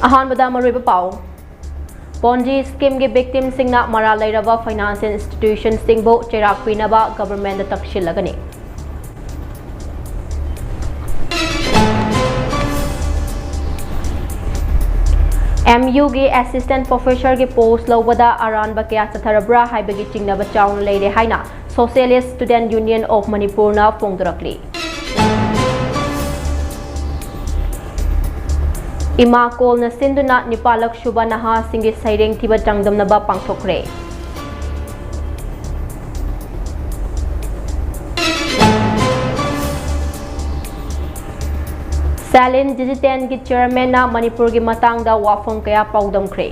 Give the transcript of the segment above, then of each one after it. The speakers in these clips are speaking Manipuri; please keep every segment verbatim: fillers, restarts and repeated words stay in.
ꯑꯍꯥꯟꯕꯗ ꯃꯔꯨꯑꯣꯏꯕ ꯄꯥꯎ꯫ Ponzi schemeꯒꯤ victimꯁꯤꯡꯅ ꯃꯔꯥꯜ ꯂꯩꯔꯕ financial institutionꯁꯤꯡꯕꯨ ꯆꯩꯔꯥꯛ ꯄꯤꯅꯕ governmentꯗ ꯇꯛꯁꯤꯜꯂꯒꯅꯤ꯫ MUꯒꯤ assistant professorꯒꯤ post ꯂꯧꯕꯗ ꯑꯔꯥꯟꯕ ꯀꯌꯥ ꯆꯠꯊꯔꯕ꯭ꯔꯥ ꯍꯥꯏꯕꯒꯤ ꯆꯤꯡꯅꯕ ꯆꯥꯎꯅ ꯂꯩꯔꯦ ꯍꯥꯏꯅ Socialist Student Union of Manipurꯅ ꯐꯣꯡꯗꯣꯔꯛꯂꯤ꯫ ꯏꯃꯥ ꯀꯣꯜꯅ ꯁꯤꯟꯗꯨꯅ ꯅꯤꯄꯥꯜꯂꯛ ꯁꯨꯕ ꯅꯍꯥꯁꯤꯡꯒꯤ ꯁꯩꯔꯦꯡ ꯊꯤꯕ ꯆꯥꯡꯗꯝꯅꯕ ꯄꯥꯡꯊꯣꯛꯈ꯭ꯔꯦ꯫ Silent Digitalꯒꯤ chairmanꯅ ꯃꯅꯤꯄꯨꯔꯒꯤ ꯃꯇꯥꯡꯗ ꯋꯥꯐꯝ ꯀꯌꯥ ꯄꯥꯎꯗꯝꯈ꯭ꯔꯦ꯫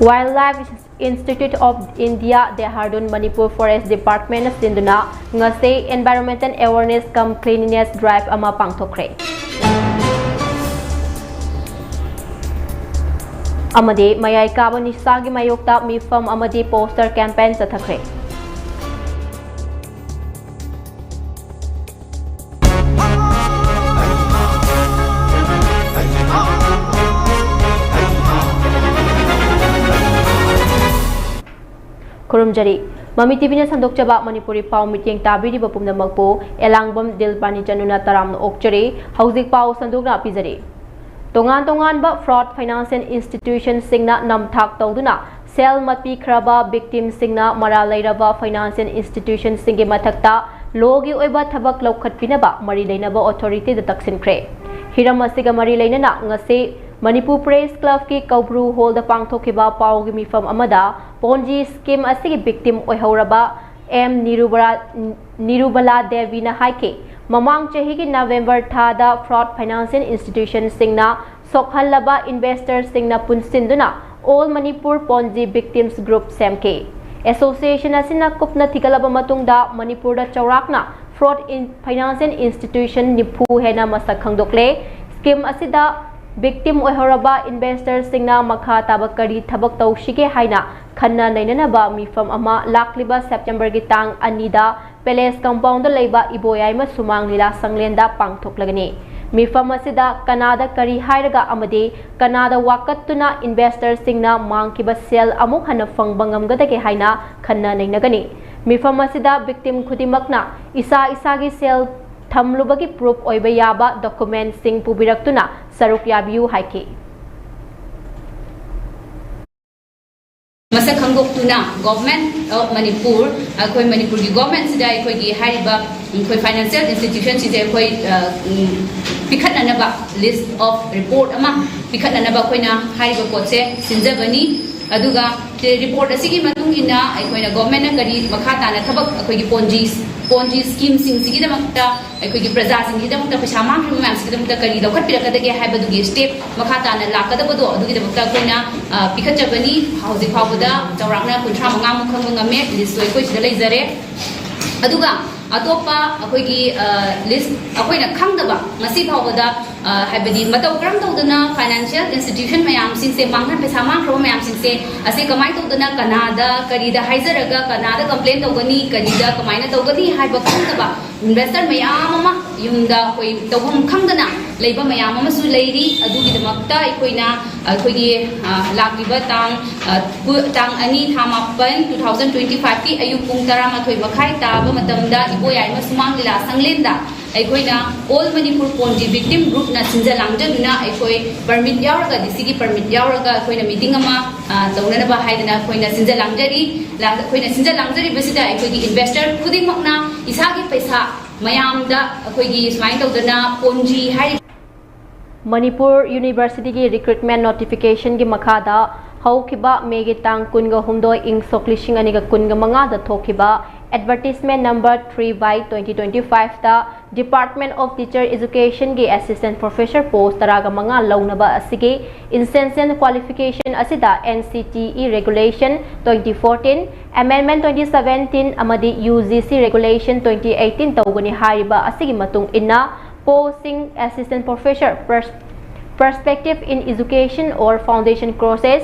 Wildlife Institute of India, Dehradun, Manipur Forest Departmentꯅ ꯁꯤꯟꯗꯨꯅ ꯉꯁꯤ environmental awareness cum cleanliness drive ꯑꯃ ꯄꯥꯡꯊꯣꯛꯈ꯭ꯔꯦ꯫ ꯑꯃꯗꯤ ꯃꯌꯥꯏ ꯀꯥꯕ ꯅꯤꯁꯥꯒꯤ ꯃꯥꯌꯣꯛꯇ ꯃꯤꯐꯝ ꯑꯃꯗꯤ poster campaign ꯆꯠꯊꯈ꯭ꯔꯦ꯫ ꯈꯨꯔꯨꯝꯖꯔꯤ꯫ ꯃꯃꯤ ꯇꯤꯚꯤꯅ ꯁꯟꯗꯣꯛꯆꯕ ꯃꯅꯤꯄꯨꯔꯤ ꯄꯥꯎ ꯃꯤꯠꯌꯦꯡ ꯇꯥꯕꯤꯔꯤꯕ ꯄꯨꯝꯅꯃꯛꯄꯨ ꯑꯦꯂꯥꯡꯕꯝ ꯗꯤꯜꯄꯥꯅꯤ ꯆꯅꯨꯅ ꯇꯔꯥꯝꯅ ꯑꯣꯛꯆꯔꯤ꯫ ꯍꯧꯖꯤꯛ ꯄꯥꯎ ꯁꯟꯗꯣꯛꯅ ꯄꯤꯖꯔꯤ꯫ ꯇꯣꯉꯥꯟ ꯇꯣꯉꯥꯟꯕ fraud financial institutionꯁꯤꯡꯅ ꯅꯝꯊꯥꯛ ꯇꯧꯗꯨꯅ ꯁꯦꯜ ꯃꯠꯄꯤꯈ꯭ꯔꯕ victimꯁꯤꯡꯅ ꯃꯔꯥꯜ ꯂꯩꯔꯕ financial institutionꯁꯤꯡꯒꯤ ꯃꯊꯛꯇ lawꯒꯤ ꯑꯣꯏꯕ ꯊꯕꯛ ꯂꯧꯈꯠꯄꯤꯅꯕ ꯃꯔꯤ ꯂꯩꯅꯕ authorityꯗ ꯇꯛꯁꯤꯟꯈ꯭ꯔꯦ꯫ ꯍꯤꯔꯝ ꯑꯁꯤꯒ ꯃꯔꯤ ꯂꯩꯅꯅ ꯉꯁꯤ ꯃꯅꯤꯄꯨꯔ Press Clubꯀꯤ ꯀꯧꯕ꯭ꯔꯨ hallꯗ ꯄꯥꯡꯊꯣꯛꯈꯤꯕ ꯄꯥꯎꯒꯤ ꯃꯤꯐꯝ ꯑꯃꯗ Ponzi scheme ꯑꯁꯤꯒꯤ victim ꯑꯣꯏꯍꯧꯔꯕ ꯑꯦꯝ ꯅꯤꯔꯨꯕꯔꯥ-, ꯅꯤꯔꯨꯕꯂꯥ ꯗꯦꯕꯤꯅ ꯍꯥꯏꯈꯤ, ꯃꯃꯥꯡ ꯆꯍꯤꯒꯤ November ꯊꯥꯗ fraud financial institutionꯁꯤꯡꯅ ꯁꯣꯛꯍꯜꯂꯕ investorꯁꯤꯡꯅ ꯄꯨꯟꯁꯤꯟꯗꯨꯅ All Manipur Ponzi Victims Group ꯁꯦꯝꯈꯤ꯫ Association ꯑꯁꯤꯅ ꯀꯨꯞꯅ ꯊꯤꯒꯠꯂꯕ ꯃꯇꯨꯡꯗ ꯃꯅꯤꯄꯨꯔꯗ ꯆꯥꯎꯔꯥꯛꯅ fraud in-, financial institution ꯅꯤꯐꯨ ꯍꯦꯟꯅ ꯃꯁꯛ ꯈꯪꯗꯣꯛꯂꯦ꯫ Scheme ꯑꯁꯤꯗ victim ꯑꯣꯏꯍꯧꯔꯕ investorꯁꯤꯡꯅ ꯃꯈꯥ ꯇꯥꯕ ꯀꯔꯤ ꯊꯕꯛ ꯇꯧꯁꯤꯒꯦ ꯍꯥꯏꯅ ꯈꯟꯅ ꯅꯩꯅꯅꯕ ꯃꯤꯐꯝ ꯑꯃ ꯂꯥꯛꯂꯤꯕ ꯁꯦꯞꯇꯦꯝꯕꯔꯒꯤ ꯇꯥꯡ ꯑꯅꯤꯗ ꯄꯦꯂꯦꯁ ꯀꯝꯄꯥꯎꯟꯗ ꯂꯩꯕ ꯏꯕꯣꯌꯥꯏꯃ ꯁꯨꯃꯥꯡ ꯂꯤꯂꯥ ꯁꯪꯂꯦꯟꯗ ꯄꯥꯡꯊꯣꯛꯂꯒꯅꯤ꯫ ꯃꯤꯐꯝ ꯑꯁꯤꯗ ꯀꯅꯥꯗ ꯀꯔꯤ ꯍꯥꯏꯔꯒ ꯑꯃꯗꯤ ꯀꯅꯥꯗ ꯋꯥꯀꯠꯇꯨꯅ ꯏꯟꯚꯦꯁꯇꯔꯁꯤꯡꯅ ꯃꯥꯡꯈꯤꯕ ꯁꯦꯜ ꯑꯃꯨꯛ ꯍꯟꯅ ꯐꯪꯕ ꯉꯝꯒꯗꯒꯦ ꯍꯥꯏꯅ ꯈꯟꯅ ꯅꯩꯅꯒꯅꯤ꯫ ꯃꯤꯐꯝ ꯑꯁꯤꯗ ꯚꯤꯛꯇꯤꯝ ꯈꯨꯗꯤꯡꯃꯛꯅ ꯏꯁꯥ ꯏꯁꯥꯒꯤ ꯁꯦꯜ ꯊꯝꯂꯨꯕꯒꯤ ꯄ꯭ꯔꯨꯐ ꯑꯣꯏꯕ ꯌꯥꯕ ꯗꯣꯀꯨꯃꯦꯟꯠꯁꯤꯡ ꯄꯨꯕꯤꯔꯛꯇꯨꯅ ꯁꯔꯨꯛ ꯌꯥꯕꯤꯌꯨ ꯍꯥꯏꯈꯤ꯫ ꯃꯁꯛ ꯈꯪꯗꯣꯛꯇꯨꯅ Government of Manipur, ꯑꯩꯈꯣꯏ ꯃꯅꯤꯄꯨꯔꯒꯤ ꯒꯣꯚꯔꯟꯃꯦꯟꯠꯁꯤꯗ ꯑꯩꯈꯣꯏꯒꯤ ꯍꯥꯏꯔꯤꯕ ꯑꯩꯈꯣꯏ ꯐꯥꯏꯅꯥꯟꯁꯤꯌꯦꯜ ꯏꯟꯁꯇꯤꯇ꯭ꯌꯨꯁꯟꯁꯤꯡꯁꯦ ꯑꯩꯈꯣꯏ, ꯑ, ꯎꯝ, ꯄꯤꯈꯠꯅꯅꯕ ꯂꯤꯁ ꯑꯣꯐ ꯔꯤꯄꯣꯔꯠ ꯑꯃ ꯄꯤꯈꯠꯅꯅꯕ ꯑꯩꯈꯣꯏꯅ ꯍꯥꯏꯔꯤꯕ ꯄꯣꯠꯁꯦ ꯁꯤꯟꯖꯕꯅꯤ꯫ ꯑꯗꯨꯒ ꯔꯤꯄꯣꯔꯠ ꯑꯁꯤꯒꯤ ꯃꯇꯨꯡ ꯏꯟꯅ ꯑꯩꯈꯣꯏꯅ ꯒꯣꯚꯔꯟꯃꯦꯟꯠꯅ ꯀꯔꯤ ꯃꯈꯥ ꯇꯥꯅ ꯊꯕꯛ, ꯑꯩꯈꯣꯏꯒꯤ ꯄꯣꯟꯖꯤ, ꯄꯣꯟꯖꯤ ꯁ꯭ꯀꯤꯝꯁꯤꯡꯁꯤꯒꯤꯗꯃꯛꯇ, ꯑꯩꯈꯣꯏꯒꯤ ꯄ꯭ꯔꯖꯥꯁꯤꯡꯒꯤꯗꯃꯛꯇ, ꯄꯩꯁꯥ ꯃꯥꯡꯈꯤꯕ ꯃꯌꯥꯝꯁꯤꯒꯤꯗꯃꯛꯇ ꯀꯔꯤ ꯂꯧꯈꯠꯄꯤꯔꯛꯀꯗꯒꯦ ꯍꯥꯏꯕꯗꯨꯒꯤ ꯁ꯭ꯇꯦꯞ ꯃꯈꯥ ꯇꯥꯅ ꯂꯥꯛꯀꯗꯕꯗꯣ ꯑꯗꯨꯒꯤꯗꯃꯛꯇ ꯑꯩꯈꯣꯏꯅ, ꯑ, ꯄꯤꯈꯠꯆꯕꯅꯤ꯫ ꯍꯧꯖꯤꯛ ꯐꯥꯎꯕꯗ ꯆꯥꯎꯔꯥꯛꯅ ꯀꯨꯟꯊ꯭ꯔꯥ ꯃꯉꯥꯃꯨꯛ ꯈꯪꯕ ꯉꯝꯃꯦ꯫ ꯂꯤꯁꯇꯣ ꯑꯩꯈꯣꯏ ꯁꯤꯗ ꯂꯩꯖꯔꯦ꯫ ꯑꯗꯨꯒ ꯑꯇꯣꯞꯄ ꯑꯩꯈꯣꯏꯒꯤ, ꯑ, ꯂꯤꯁ ꯑꯩꯈꯣꯏꯅ ꯈꯪꯗꯕ ꯉꯁꯤ ꯐꯥꯎꯕꯗ, ꯑ, ꯍꯥꯏꯕꯗꯤ ꯃꯇꯧ ꯀꯔꯝ ꯇꯧꯗꯅ ꯐꯥꯏꯅꯥꯟꯁꯤꯌꯦꯜ ꯏꯟꯁꯇꯤꯇ꯭ꯌꯨꯁꯟ ꯃꯌꯥꯝꯁꯤꯡꯁꯦ, ꯃꯥꯡꯍꯟ, ꯄꯩꯁꯥ ꯃꯥꯡꯈ꯭ꯔꯕ ꯃꯌꯥꯝꯁꯤꯡꯁꯦ ꯑꯁꯤ ꯀꯃꯥꯏꯅ ꯇꯧꯗꯅ, ꯀꯅꯥꯗ, ꯀꯔꯤꯗ ꯍꯥꯏꯖꯔꯒ, ꯀꯅꯥꯗ ꯀꯝꯄ꯭ꯂꯦꯟ ꯇꯧꯒꯅꯤ, ꯀꯔꯤꯗ ꯀꯃꯥꯏꯅ ꯇꯧꯒꯅꯤ ꯍꯥꯏꯕ ꯈꯪꯗꯕ ꯏꯟꯚꯦꯁꯇꯔ ꯃꯌꯥꯝ ꯑꯃ ꯌꯨꯝꯗ ꯑꯩꯈꯣꯏ ꯇꯧꯐꯝ ꯈꯪꯗꯅ ꯂꯩꯕ ꯃꯌꯥꯝ ꯑꯃꯁꯨ ꯂꯩꯔꯤ꯫ ꯑꯗꯨꯒꯤꯗꯃꯛꯇ ꯑꯩꯈꯣꯏꯅ ꯑꯩꯈꯣꯏꯒꯤ, ꯑ, ꯂꯥꯛꯂꯤꯕ ꯇꯥꯡ, ꯑ, ꯀꯨ-, ꯇꯥꯡ ꯑꯅꯤ ꯊꯥ ꯃꯥꯄꯟ two thousand twenty five ꯀꯤ ꯑꯌꯨꯛ ꯄꯨꯡ ꯇꯔꯥꯃꯥꯊꯣꯏ ꯃꯈꯥꯏ ꯇꯥꯕ ꯃꯇꯝꯗ ꯏꯕꯣꯌꯥꯏꯃ ꯁꯨꯃꯥꯡ ꯂꯤꯂꯥ ꯁꯪꯂꯦꯟꯗ ꯑꯩꯈꯣꯏꯅ All Manipur Ponzi Victim Groupꯅ ꯁꯤꯟꯖ ꯂꯥꯡꯖꯗꯨꯅ ꯑꯩꯈꯣꯏ ꯄꯔꯃꯤꯠ ꯌꯥꯎꯔꯒ, ꯗꯤ ꯁꯤꯒꯤ ꯄꯔꯃꯤꯠ ꯌꯥꯎꯔꯒ ꯑꯩꯈꯣꯏꯅ ꯃꯤꯇꯤꯡ ꯑꯃ, ꯑ, ꯇꯧꯅꯅꯕ ꯍꯥꯏꯗꯅ ꯑꯩꯈꯣꯏꯅ ꯁꯤꯟꯖ ꯂꯥꯡꯖꯔꯤ꯫ ꯂꯥ-, ꯑꯩꯈꯣꯏꯅ ꯁꯤꯟꯖ ꯂꯥꯡꯖꯔꯤꯕꯁꯤꯗ ꯑꯩꯈꯣꯏꯒꯤ ꯏꯟꯚꯦꯁꯇꯔ ꯈꯨꯗꯤꯡꯃꯛꯅ ꯏꯁꯥꯒꯤ ꯄꯩꯁꯥ ꯃꯌꯥꯝꯗ ꯑꯩꯈꯣꯏꯒꯤ ꯁꯨꯃꯥꯏꯅ ꯇꯧꯗꯅ ꯄꯣꯟꯖꯤ ꯍꯥꯏꯔꯤꯕ ꯃꯅꯤꯄꯨꯔ ꯌꯨꯅꯤꯚꯔꯁꯤꯇꯤꯒꯤ ꯔꯤꯀ꯭ꯔꯨꯠꯃꯦꯟ ꯅꯣꯇꯤꯐꯤꯀꯦꯁꯟꯒꯤ ꯃꯈꯥꯗ ꯍꯧꯈꯤꯕ ꯃꯦꯒꯤ ꯇꯥꯡ ꯀꯨꯟꯒ ꯍꯨꯝꯗꯣꯏ, ꯏꯪ ꯁꯣꯛ ꯂꯤꯁꯤꯡ ꯑꯅꯤꯒ ꯀꯨꯟꯒ ꯃꯉꯥꯗ ꯊꯣꯛꯈꯤꯕ advertisement number three by twenty twenty five ꯇ Department of Teacher Educationꯒꯤ assistant professor post ꯇꯔꯥꯒ ꯃꯉꯥ ꯂꯧꯅꯕ ꯑꯁꯤꯒꯤ incessant qualification ꯑꯁꯤꯗ N C T E regulation twenty fourteen, amendment twenty seventeen ꯑꯃꯗꯤ U G C regulation twenty eighteen ꯇꯧꯒꯅꯤ ꯍꯥꯏꯔꯤꯕ ꯑꯁꯤꯒꯤ ꯃꯇꯨꯡ ꯏꯟꯅ posting assistant professor pers-, perspective in education or foundation courses,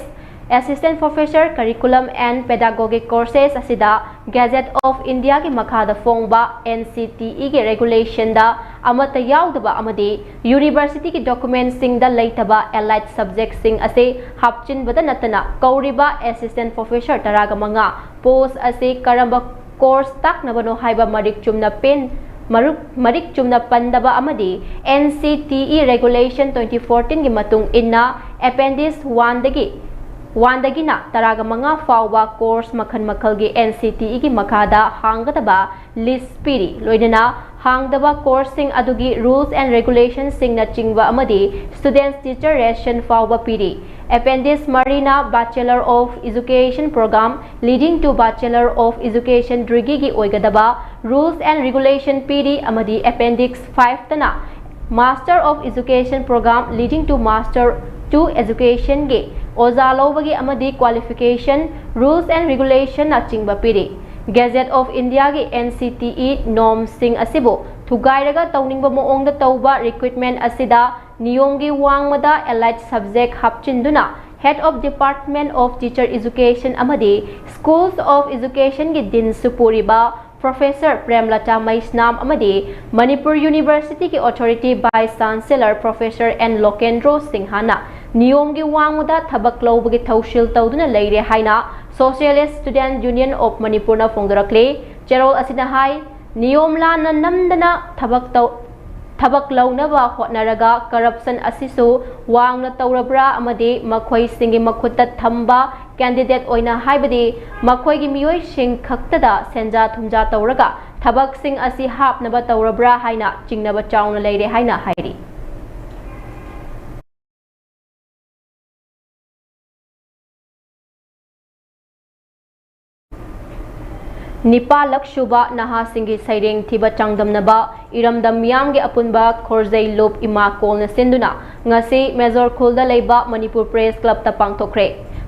Assistant Professor Curriculum and Pedagogic Courses ꯑꯁꯤꯗ Gazette of Indiaꯒꯤ ꯃꯈꯥꯗ ꯐꯣꯡꯕ N C T Eꯒꯤ regulationꯗ ꯑꯃꯠꯇ ꯌꯥꯎꯗꯕ ꯑꯃꯗꯤ universityꯒꯤ documentꯁꯤꯡꯗ ꯂꯩꯇꯕ allied subjectꯁꯤꯡ ꯑꯁꯤ ꯍꯥꯞꯆꯤꯟꯕꯗ ꯅꯠꯇꯅ ꯀꯧꯔꯤꯕ Assistant Professor ꯇꯔꯥꯒ ꯃꯉꯥ post ꯑꯁꯤ ꯀꯔꯝꯕ course ꯇꯥꯛꯅꯕꯅꯣ ꯍꯥꯏꯕ ꯃꯔꯤꯛ ꯆꯨꯝꯅ ꯄꯦꯟ ꯃꯔꯨꯞ ꯃꯔꯤꯛ ꯆꯨꯝꯅ ꯄꯟꯗꯕ ꯑꯃꯗꯤ N C T E regulation twenty fourteenꯒꯤ ꯃꯇꯨꯡ ꯏꯟꯅ appendix oneꯗꯒꯤ oneꯗꯒꯤꯅ ꯇꯔꯥꯒ ꯃꯉꯥ ꯐꯥꯎꯕ course ꯃꯈꯜ ꯃꯈꯜꯒꯤ N C T Eꯒꯤ ꯃꯈꯥꯗ ꯍꯥꯡꯒꯗꯕ list ꯄꯤꯔꯤ꯫ ꯂꯣꯏꯅꯅ ꯍꯥꯡꯗꯕ courseꯁꯤꯡ ꯑꯗꯨꯒꯤ rules and regulationꯁꯤꯡꯅ ꯆꯤꯡꯕ ꯑꯃꯗꯤ students teacher ration ꯐꯥꯎꯕ ꯄꯤꯔꯤ꯫ Appendix ꯃꯔꯤꯅ Bachelor of Education program leading to Bachelor of Education degreeꯒꯤ ꯑꯣꯏꯒꯗꯕ rules and regulation ꯄꯤꯔꯤ ꯑꯃꯗꯤ Appendix fiveꯇꯅ Master of Education program leading to Master two Educationꯒꯤ ꯑꯣꯖꯥ ꯂꯧꯕꯒꯤ ꯑꯃꯗꯤ qualification, rules and regulationꯅ ꯆꯤꯡꯕ ꯄꯤꯔꯤ꯫ Gazette of Indiaꯒꯤ N C T E normsꯁꯤꯡ ꯑꯁꯤꯕꯨ ꯊꯨꯒꯥꯏꯔꯒ ꯇꯧꯅꯤꯡꯕ ꯃꯑꯣꯡꯗ ꯇꯧꯕ recruitment ꯑꯁꯤꯗ ꯅꯤꯌꯣꯝꯒꯤ ꯋꯥꯡꯃꯗ allied subject ꯍꯥꯞꯆꯤꯟꯗꯨꯅ Head of Department of Teacher Education ꯑꯃꯗꯤ Schools of Educationꯒꯤ deanꯁꯨ ꯄꯨꯔꯤꯕ Professor ꯄ꯭ꯔꯦꯝꯂꯇꯥ ꯃꯩꯁꯅꯥꯝ ꯑꯃꯗꯤ Manipur Universityꯒꯤ Authority Vice Chancellor Professor N ꯂꯣꯀꯦꯟꯗ꯭ꯔꯣ ꯁꯤꯡꯍꯅ ꯅꯤꯌꯣꯝꯒꯤ ꯋꯥꯡꯃꯗ ꯊꯕꯛ ꯂꯧꯕꯒꯤ ꯊꯧꯁꯤꯜ ꯇꯧꯗꯨꯅ ꯂꯩꯔꯦ ꯍꯥꯏꯅ Socialist Student Union of ꯃꯅꯤꯄꯨꯔꯅ ꯐꯣꯡꯗꯣꯔꯛꯂꯤ꯫ ꯆꯦꯔꯣꯜ ꯑꯁꯤꯅ ꯍꯥꯏ, ꯅꯤꯌꯣꯝ ꯂꯥꯟꯅ ꯅꯝꯗꯅ ꯊꯕꯛ ꯇꯧ-, ꯊꯕꯛ ꯂꯧꯅꯕ ꯍꯣꯠꯅꯔꯒ corruption ꯑꯁꯤꯁꯨ ꯋꯥꯡꯅ ꯇꯧꯔꯕ꯭ꯔꯥ ꯑꯃꯗꯤ ꯃꯈꯣꯏꯁꯤꯡꯒꯤ ꯃꯈꯨꯠꯇ ꯊꯝꯕ candidate ꯑꯣꯏꯅ ꯍꯥꯏꯕꯗꯤ ꯃꯈꯣꯏꯒꯤ ꯃꯤꯑꯣꯏꯁꯤꯡ ꯈꯛꯇꯗ ꯁꯦꯟꯖꯥ ꯊꯨꯝꯖꯥ ꯇꯧꯔꯒ ꯊꯕꯛꯁꯤꯡ ꯑꯁꯤ ꯍꯥꯞꯅꯕ ꯇꯧꯔꯕ꯭ꯔꯥ ꯍꯥꯏꯅ ꯆꯤꯡꯅꯕ ꯆꯥꯎꯅ ꯂꯩꯔꯦ ꯍꯥꯏꯅ ꯍꯥꯏꯔꯤ꯫ ꯅꯤꯄꯥꯜꯂꯛ ꯁꯨꯕ ꯅꯍꯥꯁꯤꯡꯒꯤ ꯁꯩꯔꯦꯡ ꯊꯤꯕ ꯆꯥꯡꯗꯝꯅꯕ ꯏꯔꯝꯗꯝ ꯃꯤꯌꯥꯝꯒꯤ ꯑꯄꯨꯟꯕ ꯈꯣꯔꯖꯩ ꯂꯨꯞ ꯏꯃꯥ ꯀꯣꯜꯅ ꯁꯤꯟꯗꯨꯅ ꯉꯁꯤ ꯃꯦꯖꯣꯔ ꯈꯨꯜꯗ ꯂꯩꯕ ꯃꯅꯤꯄꯨꯔ Press Clubꯇ ꯄꯥꯡꯊꯣꯛꯈ꯭ꯔꯦ꯫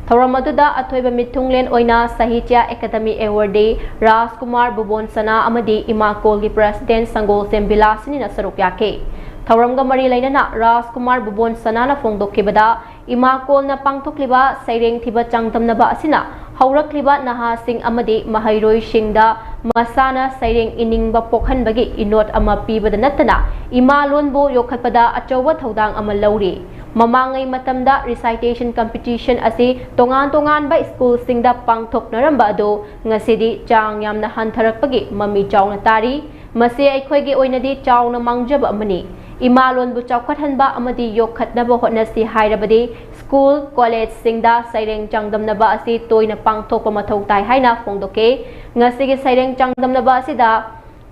ꯊꯧꯔꯝ ꯑꯗꯨꯗ ꯑꯊꯣꯏꯕ ꯃꯤꯊꯨꯡꯂꯦꯟ ꯑꯣꯏꯅ Sahitya Academy Awardee ꯔꯥꯖꯀꯨꯃꯥꯔ ꯕꯨꯕꯣꯟ ꯁꯅꯥ ꯑꯃꯗꯤ ꯏꯃꯥ ꯀꯣꯜꯒꯤ President ꯁꯪꯒꯣꯜꯁꯦꯝ ꯕꯤꯂꯥꯁꯤꯅꯤꯅ ꯁꯔꯨꯛ ꯌꯥꯈꯤ꯫ ꯊꯧꯔꯝꯒ ꯃꯔꯤ ꯂꯩꯅꯅ ꯔꯥꯖꯀꯨꯃꯥꯔ ꯕꯨꯕꯣꯟ ꯁꯅꯥꯅ ꯐꯣꯡꯗꯣꯛꯈꯤꯕꯗ, ꯏꯃꯥ ꯀꯣꯜꯅ ꯄꯥꯡꯊꯣꯛꯂꯤꯕ ꯁꯩꯔꯦꯡ ꯊꯤꯕ ꯆꯥꯡꯗꯝꯅꯕ ꯑꯁꯤꯅ ꯍꯧꯔꯛꯂꯤꯕ ꯅꯍꯥꯁꯤꯡ ꯑꯃꯗꯤ ꯃꯍꯩꯔꯣꯏꯁꯤꯡꯗ ꯃꯁꯥꯅ ꯁꯩꯔꯦꯡ ꯏꯅꯤꯡꯕ ꯄꯣꯛꯍꯟꯕꯒꯤ ꯏꯅꯣꯠ ꯑꯃ ꯄꯤꯕꯗ ꯅꯠꯇꯅ, ꯏꯃꯥ ꯂꯣꯟꯕꯨ ꯌꯣꯛꯈꯠꯄꯗ ꯑꯆꯧꯕ ꯊꯧꯗꯥꯡ ꯑꯃ ꯂꯧꯔꯤ꯫ ꯃꯃꯥꯡꯉꯩ ꯃꯇꯝꯗ recitation competition ꯑꯁꯤ ꯇꯣꯉꯥꯟ ꯇꯣꯉꯥꯟꯕ ꯁ꯭ꯀꯨꯜꯁꯤꯡꯗ ꯄꯥꯡꯊꯣꯛꯅꯔꯝꯕ ꯑꯗꯨ ꯉꯁꯤꯗꯤ ꯆꯥꯡ ꯌꯥꯝꯅ ꯍꯟꯊꯔꯛꯄꯒꯤ ꯃꯃꯤ ꯆꯥꯎꯅ ꯇꯥꯔꯤ꯫ ꯃꯁꯤ ꯑꯩꯈꯣꯏꯒꯤ ꯑꯣꯏꯅꯗꯤ ꯆꯥꯎꯅ ꯃꯥꯡꯖꯕ ꯑꯃꯅꯤ꯫ ꯏꯃꯥ ꯂꯣꯟꯕꯨ ꯆꯥꯎꯈꯠꯍꯟꯕ ꯑꯃꯗꯤ ꯌꯣꯛꯈꯠꯅꯕ ꯍꯣꯠꯅꯁꯤ ꯍꯥꯏꯔꯕꯗꯤ, ꯁ꯭ꯀꯨꯜ, ꯀꯣꯂꯦꯖꯁꯤꯡꯗ ꯁꯩꯔꯦꯡ ꯆꯥꯡꯗꯝꯅꯕ ꯑꯁꯤ ꯇꯣꯏꯅ ꯄꯥꯡꯊꯣꯛꯄ ꯃꯊꯧ ꯇꯥꯏ ꯍꯥꯏꯅ ꯐꯣꯡꯗꯣꯛꯈꯤ꯫ ꯉꯁꯤꯒꯤ ꯁꯩꯔꯦꯡ ꯆꯥꯡꯗꯝꯅꯕ ꯑꯁꯤꯗ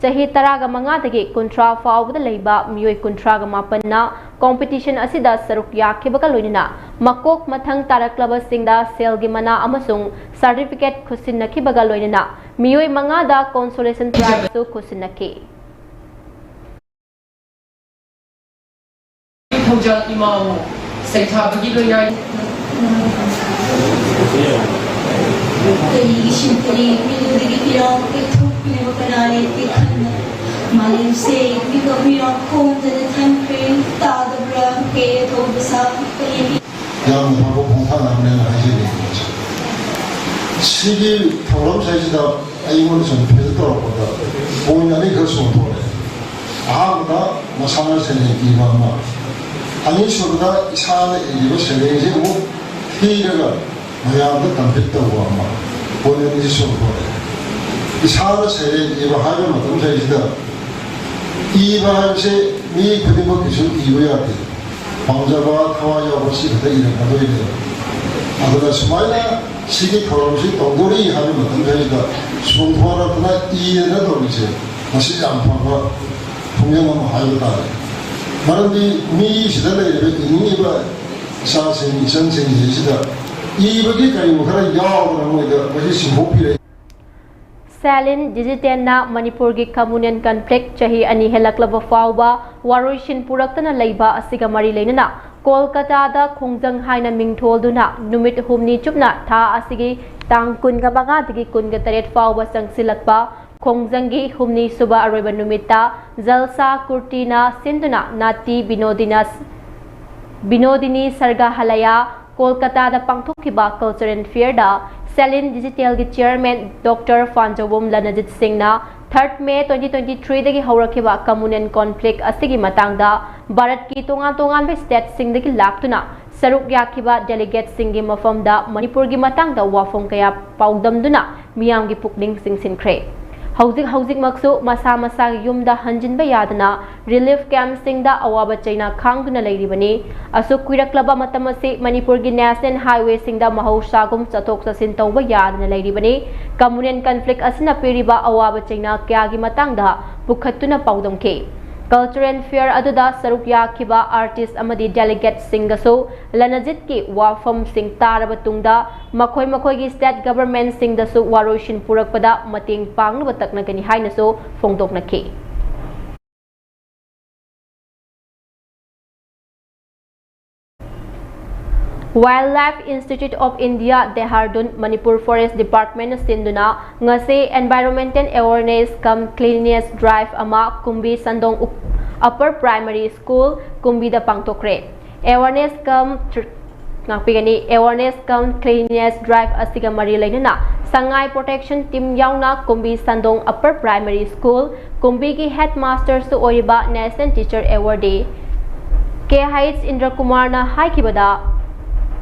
ꯆꯍꯤ ꯇꯔꯥꯒ ꯃꯉꯥꯗꯒꯤ ꯀꯨꯟꯊ꯭ꯔꯥ ꯐꯥꯎꯕꯗ ꯂꯩꯕ ꯃꯤꯑꯣꯏ ꯀꯨꯟꯊ꯭ꯔꯥꯒ ꯃꯥꯄꯟꯅ competition ꯑꯁꯤꯗ ꯁꯔꯨꯛ ꯌꯥꯈꯤꯕꯒ ꯂꯣꯏꯅꯅ, ꯃꯀꯣꯛ ꯃꯊꯪ ꯇꯥꯔꯛꯂꯕꯁꯤꯡꯗ ꯁꯦꯜꯒꯤ ꯃꯅꯥ ꯑꯃꯁꯨꯡ certificate ꯈꯨꯠꯁꯤꯟꯅꯈꯤꯕꯒ ꯂꯣꯏꯅꯅ, ꯃꯤꯑꯣꯏ ꯃꯉꯥꯗ consolation prizeꯁꯨ ꯈꯨꯠꯁꯤꯟꯅꯈꯤ꯫ ꯊꯧꯖꯥꯜ ꯏꯃꯥꯕꯨ ꯁꯩꯊꯥꯕꯒꯤ ꯂꯣꯏꯅꯥꯏ꯫ ꯀꯔꯤꯒꯤ ꯁꯤꯟꯊꯔꯤ ꯃꯤꯠꯂꯨꯗꯒꯤ ꯄꯤꯔꯥꯡ ꯄꯤꯊꯣꯛꯄꯤꯅꯕ ꯀꯅꯥ ꯂꯩꯇꯦ ꯈꯟꯅ, ꯃꯥꯂꯦꯝꯁꯦ ꯃꯤꯀꯞ ꯃꯤꯔꯥꯡ ꯈꯣꯟꯗꯅ ꯊꯟꯈ꯭ꯔꯦ꯫ ꯇꯥꯗꯕ꯭ꯔꯥ ꯀꯩ ꯊꯧꯕ ꯁꯥ ꯀꯔꯤ ꯌꯥꯝꯅ ꯐꯕ ꯈꯣꯡꯊꯥꯡ ꯑꯃꯅꯦꯅ ꯍꯥꯏꯖꯒꯦ꯫ ꯁꯤꯒꯤ ꯊꯧꯔꯝꯁꯤꯗꯩꯁꯤꯗ ꯑꯩꯉꯣꯟꯗ ꯁꯨꯝ ꯐꯤꯜ ꯇꯧꯔꯛꯄꯗ ꯄꯣꯏꯟ ꯑꯅꯤ ꯈꯔ ꯆꯣꯡꯊꯣꯔꯛꯑꯦ꯫ ꯑꯍꯥꯟꯕꯗ ꯃꯁꯥꯅ ꯁꯩꯔꯦꯡ ꯏꯕ ꯑꯃ, ꯑꯅꯤꯁꯨꯕꯗ ꯏꯁꯥꯅ ꯏꯔꯤꯕ ꯁꯩꯔꯦꯡꯁꯤ ꯑꯃꯨꯛ ꯊꯤꯔꯒ ꯃꯌꯥꯝꯗ ꯀꯟꯐꯤꯠ ꯇꯧꯕ ꯑꯃ, ꯄꯣꯏꯟ ꯑꯅꯤꯁꯤ ꯆꯣꯡꯊꯣꯔꯛꯑꯦ꯫ ꯏꯁꯥꯅ ꯁꯩꯔꯦꯡ ꯏꯕ ꯍꯥꯏꯕ ꯃꯇꯝꯁꯤꯗꯩꯁꯤꯗ ꯏꯕ ꯍꯥꯏꯕꯁꯤ ꯃꯤ ꯈꯨꯗꯤꯡꯃꯛꯀꯤꯁꯨ ꯏꯕ ꯌꯥꯗꯦ꯫ ꯄꯥꯝꯖꯕ, ꯊꯋꯥꯏ ꯌꯥꯎꯕ ꯁꯤ ꯈꯛꯇ ꯏꯔꯛꯀꯗꯣꯏꯅꯦꯕ꯫ ꯑꯗꯨꯅ ꯁꯨꯃꯥꯏꯅ ꯁꯤꯒꯤ ꯊꯧꯔꯝꯁꯤ ꯇꯧꯗꯣꯔꯤ ꯍꯥꯏꯕ ꯃꯇꯝꯁꯤꯗꯩꯗ ꯆꯣꯡꯊꯣꯔꯛꯇꯅ ꯏꯗꯅ ꯇꯧꯔꯤꯁꯦ, ꯃꯁꯤ ꯌꯥꯝ ꯐꯕ ꯈꯣꯡꯖꯪ ꯑꯃ ꯍꯥꯏꯕ ꯇꯥꯔꯦ꯫ ꯃꯔꯝꯗꯤ ꯃꯤꯁꯤꯗ ꯂꯩꯔꯤꯕ ꯏꯅꯤꯡꯉꯤꯕ ꯏꯆꯥꯁꯤꯡ, ꯏꯆꯟꯁꯤꯡꯁꯤꯗ ꯏꯕꯒꯤ ꯀꯔꯤꯒꯨꯝꯕ ꯈꯔ ꯌꯥꯎꯗꯅ ꯃꯣꯏꯗ ꯃꯁꯤ ꯆꯤꯡꯊꯣꯛꯄꯤꯔꯛꯏ꯫ ꯁꯦꯂꯤꯟ ꯖꯤꯖꯤꯇꯦꯟꯅ ꯃꯅꯤꯄꯨꯔꯒꯤ communal conflict ꯆꯍꯤ ꯑꯅꯤ ꯍꯦꯜꯂꯛꯂꯕ ꯐꯥꯎꯕ ꯋꯥꯔꯣꯏꯁꯤꯟ ꯄꯨꯔꯛꯇꯅ ꯂꯩꯕ ꯑꯁꯤꯒ ꯃꯔꯤ ꯂꯩꯅꯅ, ꯀꯣꯜꯀꯇꯥꯗ ꯈꯣꯡꯖꯪ ꯍꯥꯏꯅ ꯃꯤꯡꯊꯣꯜꯗꯨꯅ ꯅꯨꯃꯤꯠ ꯍꯨꯝꯅꯤ ꯆꯨꯞꯅ ꯊꯥ ꯑꯁꯤꯒꯤ ꯇꯥꯡ ꯀꯨꯟꯒ ꯃꯉꯥꯗꯒꯤ ꯀꯨꯟꯒ ꯇꯔꯦꯠ ꯐꯥꯎꯕ ꯆꯪꯁꯤꯜꯂꯛꯄ ꯈꯣꯡꯖꯪꯒꯤ ꯍꯨꯝꯅꯤ ꯁꯨꯕ ꯑꯔꯣꯏꯕ ꯅꯨꯃꯤꯠꯇ ꯖꯜꯁꯥ ꯀꯨꯔꯇꯤꯅ ꯁꯤꯟꯗꯨꯅ ꯅꯥꯇꯤ ꯕꯤꯅꯣꯗꯤꯅ, ꯕꯤꯅꯣꯗꯤꯅꯤ ꯁꯔꯒ ꯍꯂꯌꯥ ꯀꯣꯜꯀꯇꯥꯗ ꯄꯥꯡꯊꯣꯛꯈꯤꯕ ꯀꯜꯆꯔꯦꯜ ꯐꯤꯌꯔꯗ ꯁꯦꯂꯤꯟ ꯗꯤꯖꯤꯇꯦꯜꯒꯤ ꯆꯤꯌꯔꯃꯦꯟ ꯗꯣꯛꯇꯔ ꯐꯥꯟꯖꯧꯕꯝ ꯂꯅꯖꯤꯠ ꯁꯤꯡꯅ ꯊꯥꯔꯠ ꯃꯦ ꯇ꯭ꯋꯦꯟꯇꯤ ꯇ꯭ꯋꯦꯟꯇꯤ ꯊ꯭ꯔꯤꯗꯒꯤ ꯍꯧꯔꯛꯈꯤꯕ ꯀꯝꯃꯨꯅꯦꯜ ꯀꯣꯟꯐ꯭ꯂꯤꯛ ꯑꯁꯤꯒꯤ ꯃꯇꯥꯡꯗ ꯚꯥꯔꯠꯀꯤ ꯇꯣꯉꯥꯟ ꯇꯣꯉꯥꯟꯕ ꯁ꯭ꯇꯦꯠꯁꯤꯡꯗꯒꯤ ꯂꯥꯛꯇꯨꯅ ꯁꯔꯨꯛ ꯌꯥꯈꯤꯕ ꯗꯦꯂꯤꯒꯦꯠꯁꯤꯡꯒꯤ ꯃꯐꯝꯗ ꯃꯅꯤꯄꯨꯔꯒꯤ ꯃꯇꯥꯡꯗ ꯋꯥꯐꯝ ꯀꯌꯥ ꯄꯥꯎꯗꯝꯗꯨꯅ ꯃꯤꯌꯥꯝꯒꯤ ꯄꯨꯛꯅꯤꯡ ꯆꯤꯡꯁꯤꯟꯈ꯭ꯔꯦ꯫ ꯍꯧꯖꯤꯛ ꯍꯧꯖꯤꯛꯃꯛꯁꯨ ꯃꯁꯥ ꯃꯁꯥꯒꯤ ꯌꯨꯝꯗ ꯍꯟꯖꯤꯟꯕ ꯌꯥꯗꯅ ꯔꯤꯂꯤꯐ ꯀꯦꯝꯞꯁꯤꯡꯗ ꯑꯋꯥꯕ ꯆꯩꯅꯥ ꯈꯥꯡꯗꯨꯅ ꯂꯩꯔꯤꯕꯅꯤ꯫ ꯑꯁꯨꯛ ꯀꯨꯏꯔꯛꯂꯕ ꯃꯇꯝ ꯑꯁꯤ ꯃꯅꯤꯄꯨꯔꯒꯤ ꯅꯦꯁꯅꯦꯜ ꯍꯥꯏꯋꯦꯁꯤꯡꯗ ꯃꯍꯧꯁꯥꯒꯨꯝ ꯆꯠꯊꯣꯛ ꯆꯠꯁꯤꯟ ꯇꯧꯕ ꯌꯥꯗꯅ ꯂꯩꯔꯤꯕꯅꯤ꯫ ꯀꯝꯃꯨꯅꯦꯜ ꯀꯟꯐ꯭ꯂꯤꯛ ꯑꯁꯤꯅ ꯄꯤꯔꯤꯕ ꯑꯋꯥꯕ ꯆꯩꯅꯥ ꯀꯌꯥꯒꯤ ꯃꯇꯥꯡꯗ ꯄꯨꯈꯠꯇꯨꯅ ꯄꯥꯎꯗꯝꯈꯤ꯫ ꯀꯜꯆꯔꯦꯜ ꯐꯤꯌꯔ ꯑꯗꯨꯗ ꯁꯔꯨꯛ ꯌꯥꯈꯤꯕ ꯑꯥꯔꯇꯤꯁ ꯑꯃꯗꯤ ꯗꯦꯂꯤꯒꯦꯠꯁꯤꯡꯒꯁꯨ ꯂꯅꯖꯤꯠꯀꯤ ꯋꯥꯐꯝꯁꯤꯡ ꯇꯥꯔꯕ ꯇꯨꯡꯗ ꯃꯈꯣꯏ ꯃꯈꯣꯏꯒꯤ ꯁ꯭ꯇꯦꯠ ꯒꯚꯔꯟꯃꯦꯟꯠꯁꯤꯡꯗꯁꯨ ꯋꯥꯔꯣꯏꯁꯤꯟ ꯄꯨꯔꯛꯄꯗ ꯃꯇꯦꯡ ꯄꯥꯡꯅꯕ ꯇꯛꯅꯒꯅꯤ ꯍꯥꯏꯅꯁꯨ ꯐꯣꯡꯗꯣꯛꯅꯈꯤ꯫ Wildlife Institute of India, Dehradun, Manipur forest ꯗꯤꯄꯥꯔꯠꯃꯦꯟꯅ ꯁꯤꯟꯗꯨꯅ ꯉꯁꯤ Environmental Awareness cum Cleanliness Drive ꯑꯃ ꯀꯨꯝꯕꯤ ꯁꯟꯗꯣꯡ ꯎꯞ-, Upper Primary School, ꯀꯨꯝꯕꯤꯗ ꯄꯥꯡꯊꯣꯛꯈ꯭ꯔꯦ꯫ Awareness cum tr-, ꯉꯥꯛꯄꯤꯒꯅꯤ꯫ Awareness cum Cleanliness Drive ꯑꯁꯤꯒ ꯃꯔꯤ ꯂꯩꯅꯅ ꯁꯉꯥꯏ Protection Team ꯌꯥꯎꯅ ꯀꯨꯝꯕꯤ ꯁꯟꯗꯣꯡ Upper Primary School, ꯀꯨꯝꯕꯤꯒꯤ ꯍꯦꯗ ꯃꯥꯁꯇꯔꯁꯨ ꯑꯣꯏꯔꯤꯕ National Teacher Awardee ꯀꯦ ꯍꯩꯆ ꯏꯟꯗ꯭ꯔꯀꯨꯃꯥꯔꯅ ꯍꯥꯏꯈꯤꯕꯗ,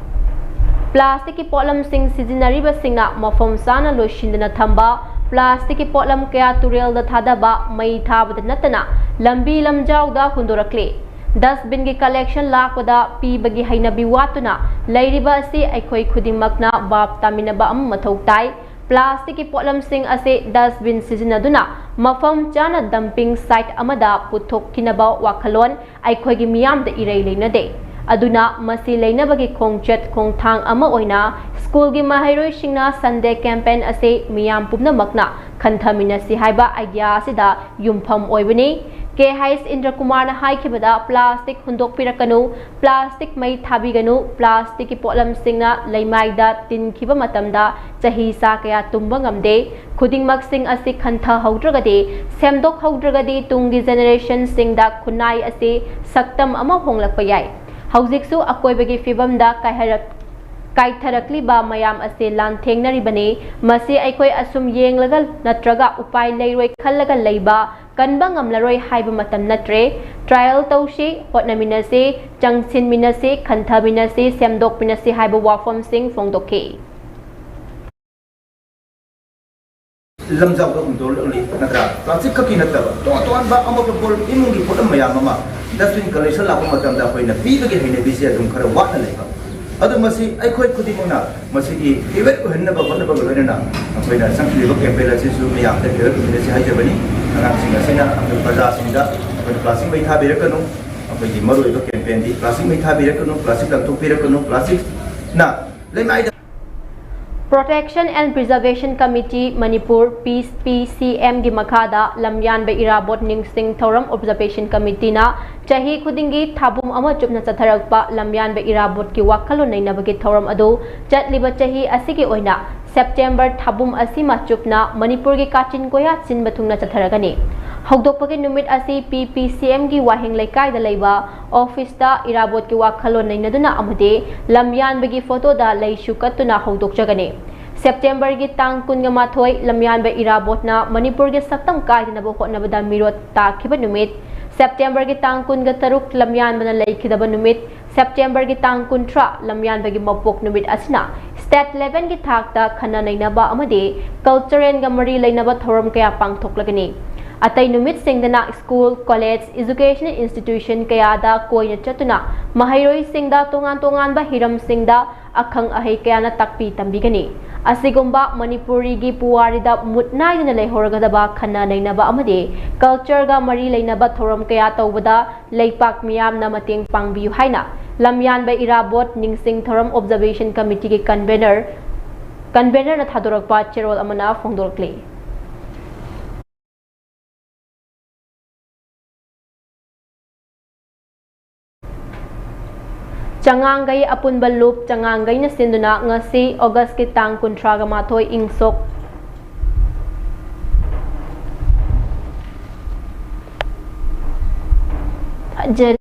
ꯄ꯭ꯂꯥꯁꯇꯤꯛꯀꯤ ꯄꯣꯠꯂꯝꯁꯤꯡ ꯁꯤꯖꯤꯟꯅꯔꯤꯕꯁꯤꯡꯅ ꯃꯐꯝ ꯆꯥꯅ ꯂꯣꯏꯁꯤꯟꯗꯅ ꯊꯝꯕ, ꯄ꯭ꯂꯥꯁꯇꯤꯛꯀꯤ ꯄꯣꯠꯂꯝ ꯀꯌꯥ ꯇꯨꯔꯦꯜꯗ ꯊꯥꯗꯕ, ꯃꯩ ꯊꯥꯕꯗ ꯅꯠꯇꯅ ꯂꯝꯕꯤ ꯂꯝꯖꯥꯎꯗ ꯍꯨꯟꯗꯣꯔꯛꯂꯤ꯫ ꯗꯁꯕꯤꯟꯒꯤ ꯀꯂꯦꯛꯁꯟ ꯂꯥꯛꯄꯗ ꯄꯤꯕꯒꯤ ꯍꯩꯅꯕꯤ ꯋꯥꯠꯇꯨꯅ ꯂꯩꯔꯤꯕ ꯑꯁꯤ ꯑꯩꯈꯣꯏ ꯈꯨꯗꯤꯡꯃꯛꯅ ꯚꯥꯞ ꯇꯥꯃꯤꯟꯅꯕ ꯑꯃ ꯃꯊꯧ ꯇꯥꯏ꯫ ꯄ꯭ꯂꯥꯁꯇꯤꯛꯀꯤ ꯄꯣꯠꯂꯝꯁꯤꯡ ꯑꯁꯤ ꯗꯁꯕꯤꯟ ꯁꯤꯖꯤꯟꯅꯗꯨꯅ ꯃꯐꯝ ꯆꯥꯅ ꯗꯝꯄꯤꯡ ꯁꯥꯏꯠ ꯑꯃꯗ ꯄꯨꯊꯣꯛꯈꯤꯅꯕ ꯋꯥꯈꯜꯂꯣꯟ ꯑꯩꯈꯣꯏꯒꯤ ꯃꯤꯌꯥꯝꯗ ꯏꯔꯩ ꯂꯩꯅꯗꯦ꯫ ꯑꯗꯨꯅ ꯃꯁꯤ ꯂꯩꯅꯕꯒꯤ ꯈꯣꯡꯆꯠ ꯈꯣꯡꯊꯥꯡ ꯑꯃ ꯑꯣꯏꯅ ꯁ꯭ꯀꯨꯜꯒꯤ ꯃꯍꯩꯔꯣꯏꯁꯤꯡꯅ ꯁꯟꯗꯦ ꯀꯦꯝꯄꯦꯟ ꯑꯁꯤ ꯃꯤꯌꯥꯝ ꯄꯨꯝꯅꯃꯛꯅ ꯈꯟꯊꯃꯤꯟꯅꯁꯤ ꯍꯥꯏꯕ ꯑꯥꯏꯗꯤꯌꯥ ꯑꯁꯤꯗ ꯌꯨꯝꯐꯝ ꯑꯣꯏꯕꯅꯤ꯫ ꯀꯦ ꯍꯩꯆ ꯏꯟꯗ꯭ꯔꯀꯨꯃꯥꯔꯅ ꯍꯥꯏꯈꯤꯕꯗ, ꯄ꯭ꯂꯥꯁꯇꯤꯛ ꯍꯨꯟꯗꯣꯛꯄꯤꯔꯛꯀꯅꯨ, ꯄ꯭ꯂꯥꯁꯇꯤꯛ ꯃꯩ ꯊꯥꯕꯤꯒꯅꯨ, ꯄ꯭ꯂꯥꯁꯇꯤꯛꯀꯤ ꯄꯣꯠꯂꯝꯁꯤꯡꯅ ꯂꯩꯃꯥꯏꯗ ꯇꯤꯟꯈꯤꯕ ꯃꯇꯝꯗ ꯆꯍꯤ ꯆꯥ ꯀꯌꯥ ꯇꯨꯝꯕ ꯉꯝꯗꯦ꯫ ꯈꯨꯗꯤꯡꯃꯛꯁꯤꯡ ꯑꯁꯤ ꯈꯟꯊꯍꯧꯗ꯭ꯔꯒꯗꯤ, ꯁꯦꯝꯗꯣꯛꯍꯧꯗ꯭ꯔꯒꯗꯤ ꯇꯨꯡꯒꯤ ꯖꯦꯅꯦꯔꯦꯁꯟꯁꯤꯡꯗ ꯈꯨꯟꯅꯥꯏ ꯑꯁꯤ ꯁꯛꯇꯝ ꯑꯃ ꯍꯣꯡꯂꯛꯄ ꯌꯥꯏ꯫ ꯍꯧꯖꯤꯛꯁꯨ ꯑꯀꯣꯏꯕꯒꯤ ꯐꯤꯕꯝꯗ ꯀꯥꯏꯍꯔꯛ-, ꯀꯥꯏꯊꯔꯛꯂꯤꯕ ꯃꯌꯥꯝ ꯑꯁꯤ ꯂꯥꯟꯊꯦꯡꯅꯔꯤꯕꯅꯤ꯫ ꯃꯁꯤ ꯑꯩꯈꯣꯏ ꯑꯁꯨꯝ ꯌꯦꯡꯂꯒ ꯅꯠꯇ꯭ꯔꯒ ꯎꯄꯥꯏ ꯂꯩꯔꯣꯏ ꯈꯜꯂꯒ ꯂꯩꯕ, ꯀꯟꯕ ꯉꯝꯂꯔꯣꯏ ꯍꯥꯏꯕ ꯃꯇꯝ ꯅꯠꯇ꯭ꯔꯦ꯫ ꯇ꯭ꯔꯥꯏꯌꯦꯜ ꯇꯧꯁꯤ, ꯍꯣꯠꯅꯃꯤꯟꯅꯁꯤ, ꯆꯪꯁꯤꯟꯃꯤꯟꯅꯁꯤ, ꯈꯟꯊꯃꯤꯟꯅꯁꯤ, ꯁꯦꯝꯗꯣꯛꯃꯤꯟꯅꯁꯤ ꯍꯥꯏꯕ ꯋꯥꯐꯝꯁꯤꯡ ꯐꯣꯡꯗꯣꯛꯈꯤ꯫ ꯂꯝꯖꯥꯎꯗ ꯍꯨꯟꯗꯣꯛꯂꯛꯂꯤ ꯅꯠꯇ꯭ꯔꯥ? ꯄ꯭ꯂꯥꯁꯇꯤꯛ ꯈꯛꯀꯤ ꯅꯠꯇꯕ, ꯇꯣꯉꯥꯟ ꯇꯣꯉꯥꯟꯕ ꯑꯃꯣꯠꯄ ꯄꯣꯠ, ꯏꯃꯨꯡꯒꯤ ꯄꯣꯠꯂꯝ ꯃꯌꯥꯝ ꯑꯃ ꯗꯁꯕꯤꯟ ꯀꯂꯦꯛꯁꯟ ꯂꯥꯛꯄ ꯃꯇꯝꯗ ꯑꯩꯈꯣꯏꯅ ꯄꯤꯕꯒꯤ ꯍꯩꯅꯕꯤꯁꯦ ꯑꯗꯨꯝ ꯈꯔ ꯋꯥꯠꯅ ꯂꯩꯕ꯫ ꯑꯗꯨ ꯃꯁꯤ ꯑꯩꯈꯣꯏ ꯈꯨꯗꯤꯡꯃꯛꯅ ꯃꯁꯤꯒꯤ ꯑꯦꯋꯦꯌꯔ ꯑꯣꯏꯍꯟꯅꯕ ꯍꯣꯠꯅꯕꯒ ꯂꯣꯏꯅꯅ ꯑꯩꯈꯣꯏꯅ ꯆꯪꯈꯤꯕ ꯀꯦꯝꯄꯦꯟ ꯑꯁꯤꯁꯨ ꯃꯌꯥꯝꯗ ꯑꯦꯋꯦꯌꯔ ꯑꯣꯏꯍꯟꯅꯁꯤ ꯍꯥꯏꯖꯕꯅꯤ꯫ ꯑꯉꯥꯡꯁꯤꯡ ꯑꯁꯤꯅ ꯑꯩꯈꯣꯏ ꯄ꯭ꯔꯖꯥꯁꯤꯡꯗ ꯑꯩꯈꯣꯏꯅ ꯄ꯭ꯂꯥꯁꯇꯤꯛ ꯃꯩ ꯊꯥꯕꯤꯔꯛꯀꯅꯨ, ꯑꯩꯈꯣꯏꯒꯤ ꯃꯔꯨꯑꯣꯏꯕ ꯀꯦꯝꯄꯦꯟꯗꯤ ꯄ꯭ꯂꯥꯁꯇꯤꯛ ꯃꯩ ꯊꯥꯕꯤꯔꯛꯀꯅꯨ, ꯄ꯭ꯂꯥꯁꯇꯤꯛ ꯂꯪꯊꯣꯛꯄꯤꯔꯛꯀꯅꯨ, ꯄ꯭ꯂꯥꯁꯇꯤꯛꯅ ꯂꯩꯃꯥꯏꯗ Protection and Preservation Committee Manipur, P P C ꯑꯦꯝꯒꯤ ꯃꯈꯥꯗ ꯂꯝꯌꯥꯟꯕ ꯏꯔꯥꯕꯣꯠ ꯅꯤꯡꯁꯤꯡ ꯊꯧꯔꯝ ꯑꯣꯕꯖꯔꯕꯦꯁꯟ ꯀꯃꯤꯇꯤꯅ ꯆꯍꯤ ꯈꯨꯗꯤꯡꯒꯤ ꯊꯥꯕꯨꯝ ꯑꯃ ꯆꯨꯞꯅ ꯆꯠꯊꯔꯛꯄ ꯂꯝꯌꯥꯟꯕ ꯏꯔꯥꯕꯣꯠꯀꯤ ꯋꯥꯈꯜꯂꯣꯟ ꯅꯩꯅꯕꯒꯤ ꯊꯧꯔꯝ ꯑꯗꯨ ꯆꯠꯂꯤꯕ ꯆꯍꯤ ꯑꯁꯤꯒꯤ ꯑꯣꯏꯅ ꯁꯦꯞꯇꯦꯝꯕꯔ ꯊꯥꯕꯨꯝ ꯑꯁꯤꯃ ꯆꯨꯞꯅ ꯃꯅꯤꯄꯨꯔꯒꯤ ꯀꯥꯆꯤꯟ ꯀꯣꯌꯥ ꯁꯤꯟꯕ ꯊꯨꯡꯅ ꯆꯠꯊꯔꯒꯅꯤ꯫ ꯍꯧꯗꯣꯛꯄꯒꯤ ꯅꯨꯃꯤꯠ ꯑꯁꯤ ꯄꯤ ꯄꯤ ꯁꯤ ꯑꯦꯝꯒꯤ ꯋꯥꯍꯦꯡ ꯂꯩꯀꯥꯏꯗ ꯂꯩꯕ ꯑꯣꯐꯤꯁꯇ ꯏꯔꯥꯕꯣꯠꯀꯤ ꯋꯥꯈꯜꯂꯣꯟ ꯅꯩꯅꯗꯨꯅ ꯑꯃꯗꯤ ꯂꯝꯌꯥꯟꯕꯒꯤ ꯐꯣꯇꯣꯗ ꯂꯩꯁꯨ ꯀꯠꯇꯨꯅ ꯍꯧꯗꯣꯛꯆꯒꯅꯤ꯫ ꯁꯦꯞꯇꯦꯝꯕꯔꯒꯤ ꯇꯥꯡ ꯀꯨꯟꯒ ꯃꯥꯊꯣꯏ, ꯂꯝꯌꯥꯟꯕ ꯏꯔꯥꯕꯣꯠꯅ ꯃꯅꯤꯄꯨꯔꯒꯤ ꯁꯛꯇꯝ ꯀꯥꯏꯗꯅꯕ ꯍꯣꯠꯅꯕꯗ ꯃꯤꯔꯣꯠ ꯇꯥꯈꯤꯕ ꯅꯨꯃꯤꯠ, ꯁꯦꯞꯇꯦꯝꯕꯔꯒꯤ ꯇꯥꯡ ꯀꯨꯟꯒ ꯇꯔꯨꯛ, ꯂꯝꯌꯥꯟꯕꯅ ꯂꯩꯈꯤꯗꯕ ꯅꯨꯃꯤꯠ, ꯁꯦꯞꯇꯦꯝꯕꯔꯒꯤ ꯇꯥꯡ ꯀꯨꯟꯊ꯭ꯔꯥ, ꯂꯝꯌꯥꯟꯕꯒꯤ ꯃꯄꯣꯛ ꯅꯨꯃꯤꯠ ꯑꯁꯤꯅ ꯁ꯭ꯇꯦꯠ ꯂꯦꯚꯦꯜꯒꯤ ꯊꯥꯛꯇ ꯈꯟꯅ ꯅꯩꯅꯕ ꯑꯃꯗꯤ ꯀꯜꯆꯔꯦꯜꯒ ꯃꯔꯤ ꯂꯩꯅꯕ ꯊꯧꯔꯝ ꯀꯌꯥ ꯄꯥꯡꯊꯣꯛꯂꯒꯅꯤ꯫ ꯑꯇꯩ ꯅꯨꯃꯤꯠꯁꯤꯡꯗꯅ ꯁ꯭ꯀꯨꯜ, ꯀꯣꯂꯦꯖ, ꯏꯖꯨꯀꯦꯁꯅꯦꯜ ꯏꯟꯁꯇꯤꯇ꯭ꯌꯨꯁꯟ ꯀꯌꯥꯗ ꯀꯣꯏꯅ ꯆꯠꯇꯨꯅ ꯃꯍꯩꯔꯣꯏꯁꯤꯡꯗ ꯇꯣꯉꯥꯟ ꯇꯣꯉꯥꯟꯕ ꯍꯤꯔꯝꯁꯤꯡꯗ ꯑꯈꯪ ꯑꯍꯩ ꯀꯌꯥꯅ ꯇꯥꯛꯄꯤ ꯇꯝꯕꯤꯒꯅꯤ꯫ ꯑꯁꯤꯒꯨꯝꯕ ꯃꯅꯤꯄꯨꯔꯤꯒꯤ ꯄꯨꯋꯥꯔꯤꯗ ꯃꯨꯠ ꯅꯥꯏꯗꯅ ꯂꯩꯍꯧꯔꯒꯗꯕ ꯈꯟꯅ ꯅꯩꯅꯕ ꯑꯃꯗꯤ ꯀꯜꯆꯔꯒ ꯃꯔꯤ ꯂꯩꯅꯕ ꯊꯧꯔꯝ ꯀꯌꯥ ꯇꯧꯕꯗ ꯂꯩꯄꯥꯛ ꯃꯤꯌꯥꯝꯅ ꯃꯇꯦꯡ ꯄꯥꯡꯕꯤꯌꯨ ꯍꯥꯏꯅ ꯂꯝꯌꯥꯟꯕ ꯏꯔꯥꯕꯣꯠ ꯅꯤꯡꯁꯤꯡ ꯊꯧꯔꯝ ꯑꯣꯕꯖꯔꯕꯦꯁꯟ ꯀꯃꯤꯇꯤꯒꯤ ꯀꯟꯚꯦꯅꯔ, ꯀꯟꯚꯦꯅꯔꯅ ꯊꯥꯗꯣꯔꯛꯄ ꯆꯦꯔꯣꯜ ꯑꯃꯅ ꯐꯣꯡꯗꯣꯔꯛꯂꯤ꯫ ꯆꯉꯥꯡꯒꯩ ꯑꯄꯨꯟꯕ ꯂꯨꯞ ꯆꯉꯥꯡꯒꯩꯅ ꯁꯤꯟꯗꯨꯅ ꯉꯁꯤ August ꯀꯤ ꯇꯥꯡ ꯀꯨꯟꯊ꯭ꯔꯥꯒ ꯃꯥꯊꯣꯏ, ꯏꯪ ꯁꯣꯛ ꯖꯔꯤ꯫